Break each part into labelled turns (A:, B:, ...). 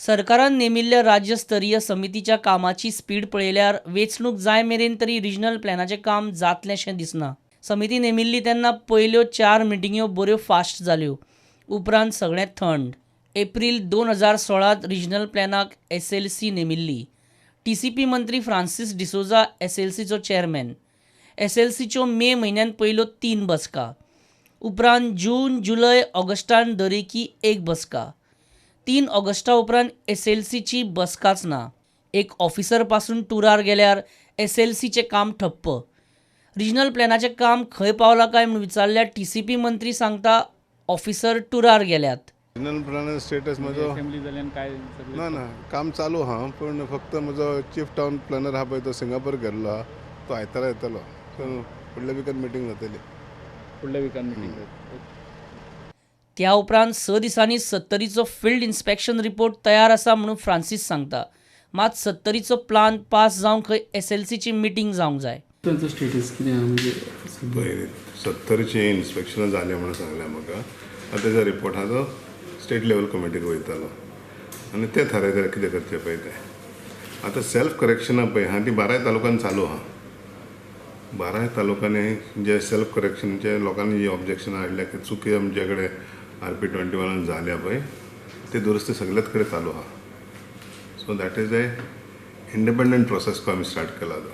A: सरकारान नेमिल्ल्या राज्य स्तरीय समितीच्या कामाची स्पीड पळयल्यार वेंचणूक जाय मेरेन तरी रिजनल प्लॅनाचें काम जातलेंशें दिसना. समिती नेमिल्ली तेन्ना पयल्यो 4 मिटिंग्यो बऱ्यो फास्ट जाल्यो, उपरांत सगळें थंड. एप्रील 2016 रिजनल प्लॅनाक SLC नेमिल्ली. TCP मंत्री फ्रांसीस डिसोजा SLCचो चेअरमॅन. SLCच्यो मे म्हयन्यान पयल्यो 3 बसका, उपरांत जून, जुलय, ऑगस्टान दरेकी 1 बसका. 3 ऑगस्टा उपरांत SLCची बसकाच ना. एक ऑफिसर पासून टुरार गेल्यार SLCचें काम ठप्प. रिजनल प्लॅनाचें काम खंय पावलां काय म्हूण विचारल्यार TCP मंत्री सांगता ऑफिसर टुरार गेल्यात.
B: रिजनल प्लॅन स्टेटस म्हजो
C: असेंब्ली जाल्यान काय सगळें?
B: ना ना, काम चालू आहा, पूण फक्त म्हजो चीफ टावन प्लॅनर आहा पळय तो सिंगापूर गेल्लो आहा, तो आयतारा येतलो. सो फुडल्या विकान मिटींग जातली.
C: फुडल्या विकान मिटींग जातली.
A: त्या उपरांत 6 दिसांनी सत्तरीचो फिल्ड इन्स्पेक्शन रिपोर्ट तयार आसा म्हणून फ्रांसीस सांगता. मात सत्तरीचो प्लान पास जावंक खंय SLCची मिटींग जावंक जाय.
D: तांचो स्टेटस कितें आहा म्हणजे सद्या?
B: पळय, 70ची इन्स्पेक्शनां जालीं म्हणून सांगलें म्हाका. आतां तेजो रिपोर्ट आहा तो स्टेट लेवल कमिटीक वयतालो आनी ते थारायतले कितें करचें पळय तें. आतां सेल्फ करेक्शनां पळय आहा ती 12 तालुक्यान चालू आहा. 12 तालुक्यांनी जे सेल्फ करेक्शनचे लोकांनी जी ऑब्जेक्शनां हाडल्या की चुकी आमचे कडेन RP 21 जाल्या पळय ते दुरुस्ती सगल्याच कडेन चालू आहा. So that is a independent process को आमी स्टार्ट केला तो.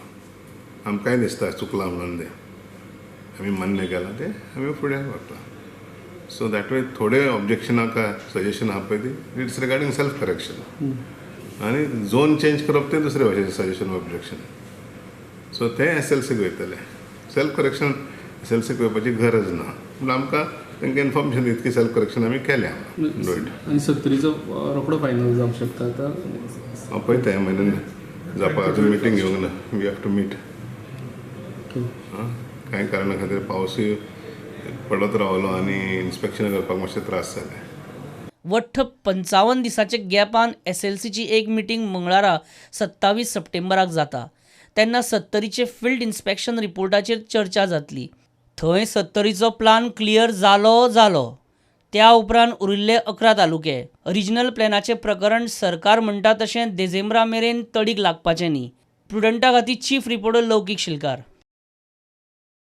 B: आमकांय दिसता चुकलां म्हणून तें आमी मान्य केलां, तें आमी फुडें व्हरता. सो that way थोडे ऑब्जेक्शनां काय सजेशन आहा पळय ती it's regarding self correction, आनी झोन चेंज करप तें दुसरे भाशेचें सजेशन ऑब्जेक्शन. सो तें SLCक वयतलें. सेल्फ करेक्शन SLCक वयपाची गरज ना, पूण आमकां तांकां इन्फॉर्मेशन दित की सेल्फ करेक्शन आमी केल्या. Do it.
D: आनी सत्तरीचो रोकडो फायनल जावंक शकता आतां?
B: हांव पळयता ह्या म्हयन्यान जावपाक, अजून मिटींग घेवंक ना. We have to meet. कांय कारणा खातीर पावसूय पडत रावलो आनी इन्स्पेक्शन करपाक मातशे त्रास जाले.
A: वट्ट 55 दिसांच्या गॅपान SLCची एक मिटींग मंगळारा 27 सप्टेंबराक जाता. तेन्ना सत्तरीचे फिल्ड इन्स्पेक्शन रिपोर्टाचेर चर्चा जातली. थंय सत्तरीचो प्लान क्लियर जालो जालो. त्या उपरांत उरिल्ले 11 तालुके रिजनल प्लॅनाचें प्रकरण सरकार म्हणटा तशें देझेंब्रा मेरेन तडीक लागपाचें न्ही. प्रुडंटा खातीर चीफ रिपोर्टर लौकीक शिलकार.